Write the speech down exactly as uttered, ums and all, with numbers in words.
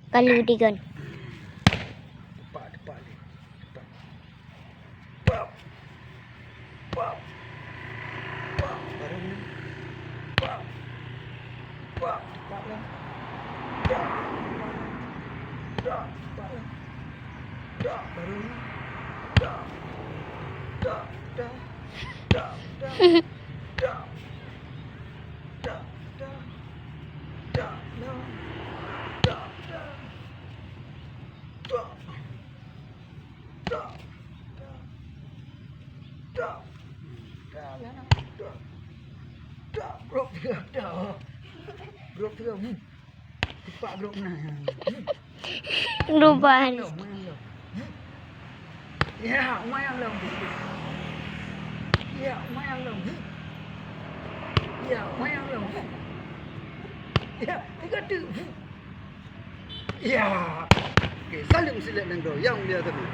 Kalu digon. Tepak, tepak lé. Tepak. Pap. Pap. Pap. Baru ni. Pap. Pap. Tepak lah. Pap. Pap. Tepak lah. Pap. Baru ni. Pap. Pap. Dah. Dah. Dah. Dah. Dah. Dah. Dah. Dah. Dah. Dah. Dah. Dah. Dah. Dah. Dah. Dah. Dah. Brok tiga. Dah. Brok tiga. Hmm. Tepak brok na. Hmm. Luban. Long, long. Hmm. Ya, lumayan long. Ya, lumayan long. Ya, lumayan long. Ya, tiga tu. Ya. Okey, saleuem silet nanggroe nyang mulia teuh.